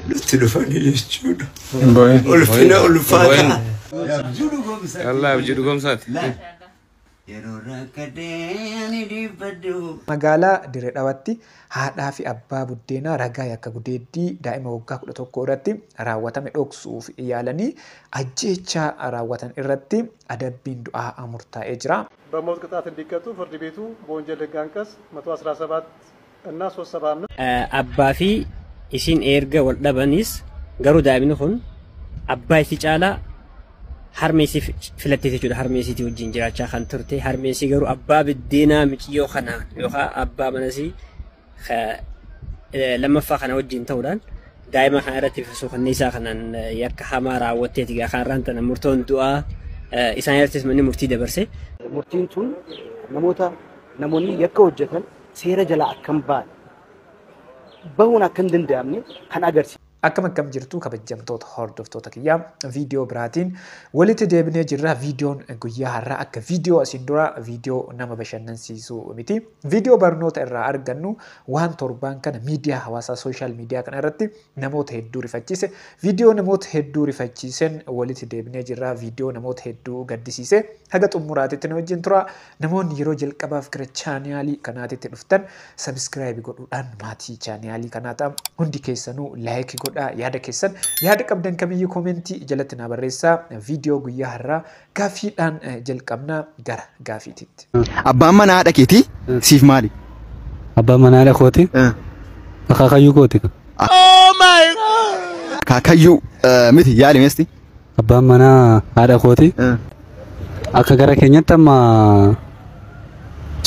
Nutti dhufanii jechuudha. Ulfina ulfaataa. Yallaa abjii dhugoomsaati. Yeroo rakkadhee ani dhiibbadhu. Magaalaa Dirree Dhawaatti haadhaa fi abbaa buddeenaa ragaa yakka gudeeddii daa'ima waggaa 11 irratti raawwatame dhoksuuf yaalanii ajjeechaa raawwatan irratti adabbiin du'aa murtaa'ee jira. በሞት ቅጣት እንዲቀጡ ፍርድ ቤቱ በወንጀል ሕግ አንቀጽ 117 እና 375 Abbaa fi isiin erga wal dhabanis garuu daa'imni kun abbaa isii caalaa harmee isii filattee jechuudha. Harmee isiitii wajjin jiraachaa kan turte. Harmee isii garuu abbaa biddeenaa miiciyyoo kanaa yookaan abbaa mana isii lammaffaa kana wajjin ta'uudhaan daa'ima kana irratti suukanneessaa kanaan yakka hamaa raawwatteeti. Kanarraan tana murtoon du'aa isaan irrattis manni murtii dabarse. Murtiin tun namoota namoonni yakka hojjetan seera jalaa akka hin baane bahuun akka hin danda'amne kan agarsiisu. Akkam akkam jirtu kabajamtoota hordoftoota kiyyaa, viidiyoo biraatiin walitti deebinee jirra. Viidiyoon guyyaa har'aa akka viidiyoo asiin dura viidiyoo nama bashannansiisu miti. Viidiyoo barnoota irraa argannu, waan torbaan kana miidiyaa hawaasaa social media kana irratti namoota hedduu rifachiise. Viidiyoo namoota hedduu rifachiisen walitti deebinee jirra. Viidiyoo namoota hedduu gaddisiise. Haga xumuraatitti na wajjin tura. Namoonni yeroo jalqabaaf gara chaaniyaalii kanaatitti dhuftan subscribe godhuudhaan maatii chaaniyaalii kanaa ta'a. Hundi keessanuu like godhaa, yaada keessan, yaada qabdan kamiyyuu koomentii jalatti na barreessaa. Viidiyoo guyyaa har'aa gaafiidhaan jalqabnaa, gara gaafiititti. Abbaan mana haadha keetii siif maali? Abbaan mana haadha kooti. Akaakayyuu kooti. Akaakayyuu miti, yaali meesti. Abbaan mana haadha kooti. Akka gara keenyatti amma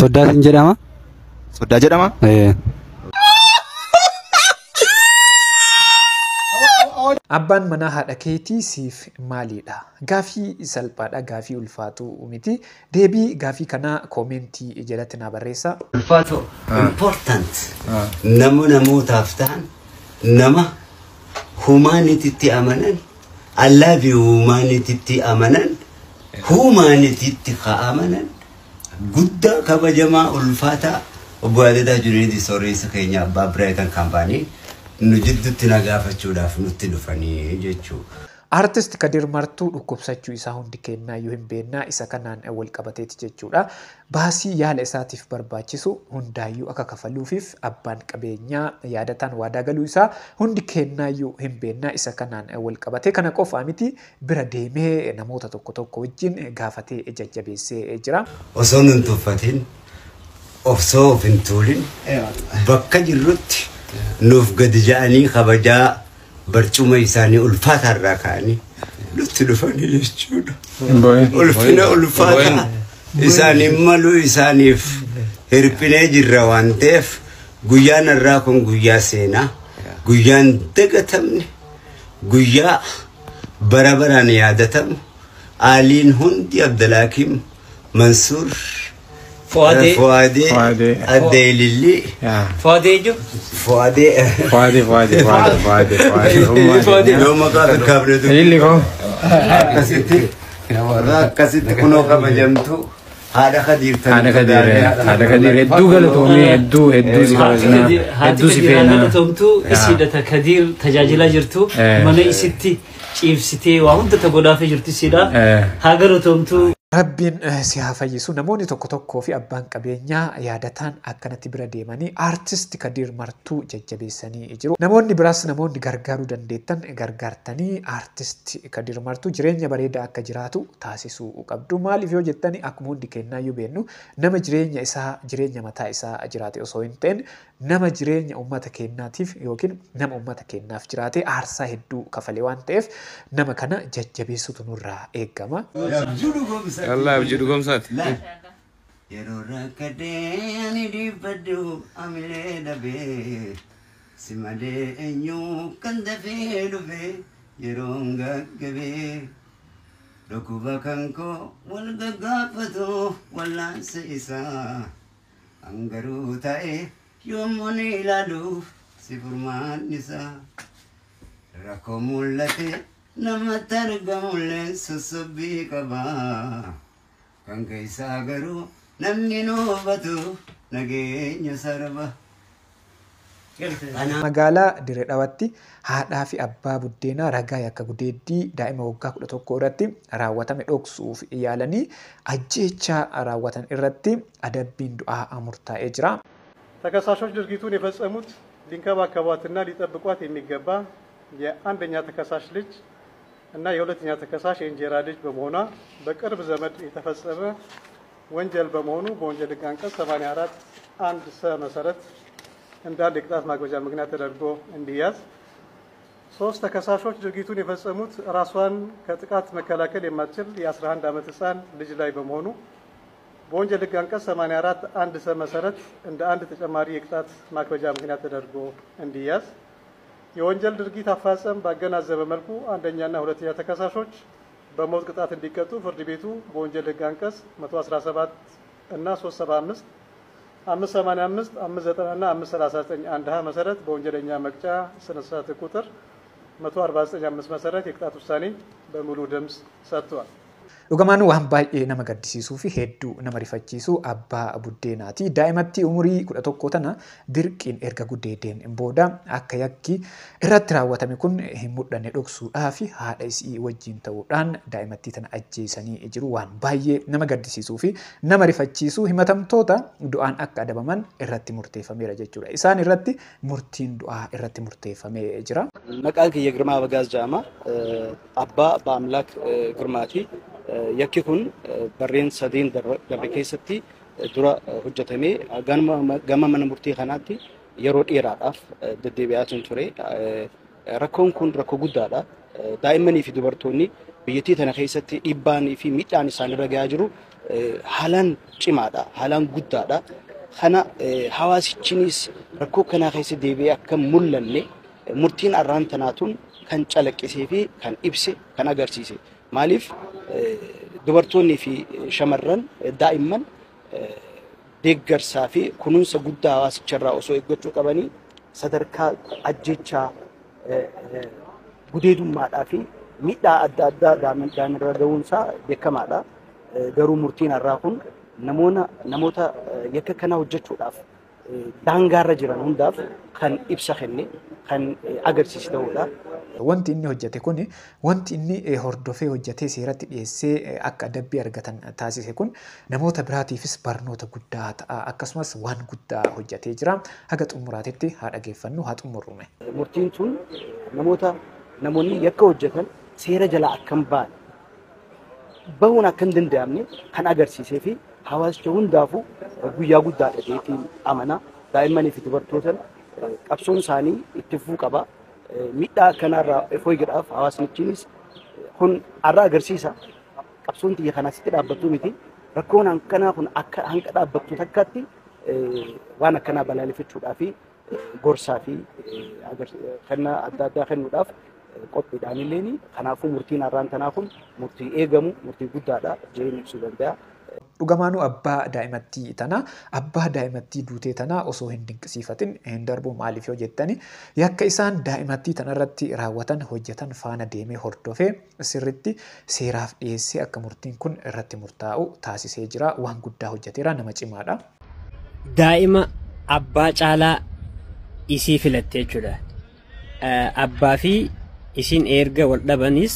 soddaatiin jedhama. Soddaa jedhama? Ee. Abbaan manaa haadha keetii siif maalidha? Gaafii salphaadha, gaafii ulfaatu miti. Deebii gaafii kanaa koomentii jalatti na barreessaa. Ulfaatoo important nama namootaaf ta'an, nama humanity amanan, Allah fi humanity amanan, humanity ka amanan, guddaa kabajamaa ulfaataa obbo Yaadataa Junaydii Sooressa keenya abbaa Biraayiten Kaampaanii nu jidduutti na gaafachuudhaaf nutti dhufanii jechuudha. Artist Kadir Martuu dhukkubsachuu isaa hundi kennaayyuu hin beennaa, isa kanaan wal qabateeti jechuudha. Baasii yaala isaatiif barbaachisu hundaayyuu akka kafaluufiif abbaan qabeenyaa Yaadataan waadaa galuu isaa hundi kennaayyuu hin beennaa, isa kanaan wal qabate. Kana qofaa miti, bira deemee namoota tokko tokko wajjin gaafatee jajjabeessee jira. Osoo nun tuffatin, osoo of hin tuulin, bakka jirrutti nuuf gadi ja'anii kabajaa barcuma isaanii ulfaataarraa ka'anii nutti dhufanii jechuudha. Ulfina ulfaataa isaaniif malu isaaniif hirphinee jirra waan ta'eef, guyyaan har'aa kun guyyaa seenaa, guyyaan dagatamne, guyyaa bara baraan yaadatamu, aaliin hundi Abdalaakim Mansuur Fuadee. Fuadee. Fuadee. Adda Ilillii. Fuadee jechuun. Fuadee. Fuadee, Fuadee, Fuadee, Fuadee, Fuadee. Fuadee. Yoo maqaa fikkaafne Ililli koo. Akkasitti akkasitti kunoo kabajamtu haadha Kadiir. Haadha Kadiir, haadha Kadiir, hedduu galatoomii, hedduu hedduu si kabajnaa, hedduu si Haati feena. Galatoomtuu isiidha Kadiir tajaajilaa jirtu, mana isitti ciibsitee waa hunda ta godhaafee jirtu isiidha. Haa galatoomtuu. Rabbiin si haa fayyisu. Namoonni tokko tokkoo fi abbaan qabeenyaa Yaadataan akkanatti bira deemanii aartist Kadir Martuu jajjabeessanii jiru. Namoonni biraas, namoonni gargaaruu dandeettan gargaartanii aartist Kadir Martuu jireenya bareedaa akka jiraatu taasisuu qabdu. Maaliif yoo jettani, akkuma hundi kennaayyuu beennu, nama jireenya isaa jireenya mataa isaa jiraate osoo hin ta'in, nama jireenya uummata kennaatiif yookiin nama uummata kennaaf jiraate aarsaa hedduu kafale waan ta'eef, nama kana jajjabeessutu nurraa eegama. Yallaa abjii dhugoomsaati. Yeroo rakkadhee ani dhiibbadhu amilee dhabee si malee eenyu kan dafee dhufe yeroon gaggabee dhukkuba kan koo wal gaggaafatu wallaansa isaa hangaruu ta'e yommuu ni ilaaluuf si furmaan isaa rakkoo mul'ate namatti argamullee sossobbii qabaa. Kan keessaa garuu namni nu hubatu nageenya sarba. Magaalaa Dirree Dhawaatti haadhaa fi abbaa buddeenaa ragaa yakka gudeeddii daa'ima waggaa 11 irratti raawwatame dhoksuuf yaalanii ajjeechaa raawwatan irratti adabbiin du'aa murtaa'ee jira. ተከሳሾች ድርጊቱን የፈጸሙት ሊንከባከቧትና ሊጠብቋት የሚገባ የአንደኛ ተከሳሽ ልጅ እና የሁለተኛ ተከሳሽ የእንጀራ ልጅ በመሆኗ በቅርብ ዘመድ የተፈጸመ ወንጀል በመሆኑ በወንጀል ሕግ አንቀጽ 84 1 ሰ መሰረት እንደ አንድ የቅጣት ማክበጃ ምክንያት ተደርጎ እንዲያዝ። 3 ተከሳሾች ድርጊቱን የፈጸሙት ራሷን ከጥቃት መከላከል የማትችል የ11 ዓመት ሕፃን ልጅ ላይ በመሆኑ በወንጀል ሕግ አንቀጽ 84 1 ሰ መሰረት እንደ አንድ ተጨማሪ የቅጣት ማክበጃ ምክንያት ተደርጎ እንዲያዝ። የወንጀል ድርጊት አፈጻጸም ባገናዘበ መልኩ አንደኛና ሁለተኛ ተከሳሾች በሞት ቅጣት እንዲቀጡ ፍርድ ቤቱ በወንጀል ሕግ አንቀጽ 117 እና 375 585 590 እና 539 1 ሀ መሰረት በወንጀለኛ መቅጫ ስነ ስርዓት ቁጥር 149 5 መሰረት የቅጣት ውሳኔ በሙሉ ድምፅ ሰጥቷል። Dhugumaan waan baay'ee nama gaddisiisuu fi hedduu nama rifachiisu abbaa buddeenaati. Daa'imatti umurii 11 tana dirqiin erga gudeedeen booda akka yakki irratti raawwatame kun hin mul'anne dhoksuudhaa fi haadha isii wajjin ta'uudhaan daa'imattii tana ajjeesanii jiru. Waan baay'ee nama gaddisiisuu fi nama rifachiisu himatamtoota du'aan akka adabaman irratti murteeffameera jechuudha. Isaan irratti murtiin du'aa irratti murteeffamee jira. Maqaan kiyya Girmaa Abagaaz jedhama. Abbaa Ba'amlaak Girmaati. Yakki kun barreen sadeen darbe keessatti dura hojjetamee gama mana murtii kanaatti yeroo dheeraadhaaf deddeebi'aa ture. Rakkoon kun rakkoo guddaadha. Daa'immanii fi dubartoonni biyyattii tana keessatti dhiibbaanii fi miidhaan isaanirra gahaa jiru haalaan cimaadha, haalaan guddaadha. Kana hawaasichinis rakkoo kanaa keessa deebi'ee akka hin mul'anne murtiin arraan tanaatuun kan calaqqisee fi kan ibse kan agarsiise. Maaliif dubartoonnii fi shamarran daa'imman deeggarsaa fi kunuunsa guddaa hawaasicharraa osoo eeggachuu qabanii sadarkaa ajjechaa gudeedummaadhaa fi miidhaa adda addaa daa'imman gahuunsaa beekamaadha. Garuu murtiin har'aa kun namoota yakka kana hojjechuudhaaf daangaarra jiran hundaaf kan ibsa kenne kan agarsiise ta'uudha. Wanti inni hojjete kun, wanti inni hordofee hojjetee seeratti dhiyeessee akka adabbii argatan taasise kun namoota biraatiifis barnoota guddaa ta'a. Akkasumas waan guddaa hojjetee jira. Haga xumuraatitti haa dhageeffannu, haa xumurrume. Murtiin tun namoonni yakka hojjetan seera jalaa akka hin baane, bahuun akka hin danda'amne kan agarsiisee fi hawaasicha hundaafuu guyyaa guddaadha jedheetiin amana. Daa'immanii fi dubartoota qabsoon isaanii itti fufuu qaba. Miidhaa akkanaarraa fooyya'uudhaaf hawaasnichiinis kun har'a agarsiisa. Qabsoon xiyya kanaasitti dhaabbattuu miti. Rakkoon akkanaa kun akka hanqa dhaabbattu takkaatti waan akkanaa balaaleffachuudhaa fi gorsaa fi kennaa adda addaa kennuudhaaf qophiidhaan illeen kanaafuu murtiin har'aan tanaa kun murtii eegamu murtii guddaadha jedheen ibsuu danda'a. Dhugamaanuu abbaa daa'imattii tana, abbaa daa'imattii duutee tana osoo hin dinqisiifatin hin darbu. Maaliif yoo jettani, yakka isaan daa'imattii tanarratti raawwatan hojjetan faana deemee hordofee sirritti seeraaf dhiyeessee akka murtiin kun irratti murtaa'u taasisee jira. Waan guddaa hojjeteera, nama cimaadha. Daa'ima abbaa caalaa isii filatte jechuudha. Abbaa fi isiin erga wal dhabanis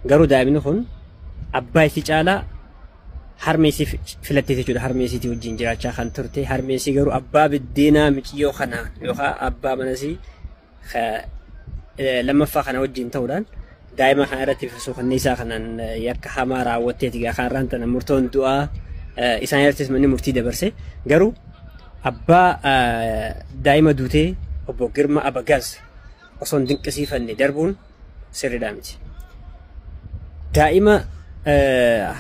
garuu daa'imni kun abbaa isii caalaa harmee isii filatte jechuudha. Harmee isiitii wajjin jiraachaa kan turte. Harmee isii garuu abbaa biddeenaa miciyyoo kana yookaan abbaa manasii lammaffaa kana wajjin ta'uudhaan daa'ima kana irratti bifa suukanneessaa kanaan yakka hamaa raawwatteeti. Kan irraan tana murtoon du'aa isaan irrattis manni murtii dabarse. Garuu abbaa daa'ima duutee obbo Girma Abagaaz osoo hin dinqisiifanne darbuun sirriidhaa miti. Daa'ima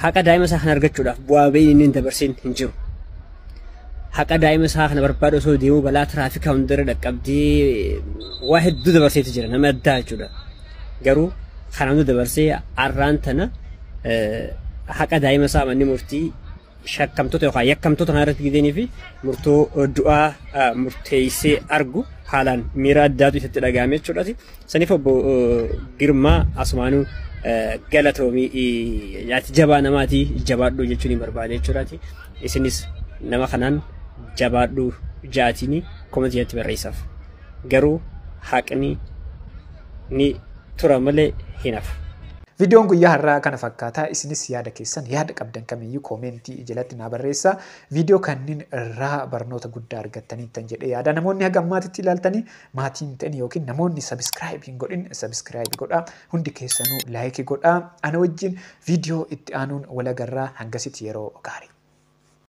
haqa daa'ima isaa kana argachuudhaaf bu'aa ba'iin inni hin dabarsin hin jiru. Haqa daa'ima isaa kana barbaadu osoo deemuu balaa tiraafikaa hundarra dhaqqabdee waa hedduu dabarseetu jira, nama addaa jechuudha. Garuu kana hunda dabarsee arraan tana haqa daa'ima isaa manni murtii shakkamtoota yookaan yakkamtoota kana irratti gideenii fi murtoo du'aa murteessee argu haalaan miira addaatu isatti dhagahame jechuudha. Saniif obbo Girmaa asumaanuu galatoomii, yaati jabaa namaati, jabaadhu jechuun hin barbaade jechuudha. Isinis nama kanaan jabaadhu jaatiin komentii irratti barreessaaf. Garuu haqni ni tura malee hin hafu. Viidiyoon guyyaa har'aa kana fakkaata. Isinis yaada keessan, yaada qabdan kamiyyuu koomentii jalatti naa barreessaa. Viidiyoo kanneen irraa barnoota guddaa argattaniittan jedhee yaada. Namoonni haga ammaatitti ilaaltanii maatii hin ta'in yookiin namoonni subscribe hin godhin, subscribe godhaa. Hundi keessanuu like godhaa. Ana wajjin viidiyoo itti aanuun wal agarraa. Hangasitti yeroo gaarii.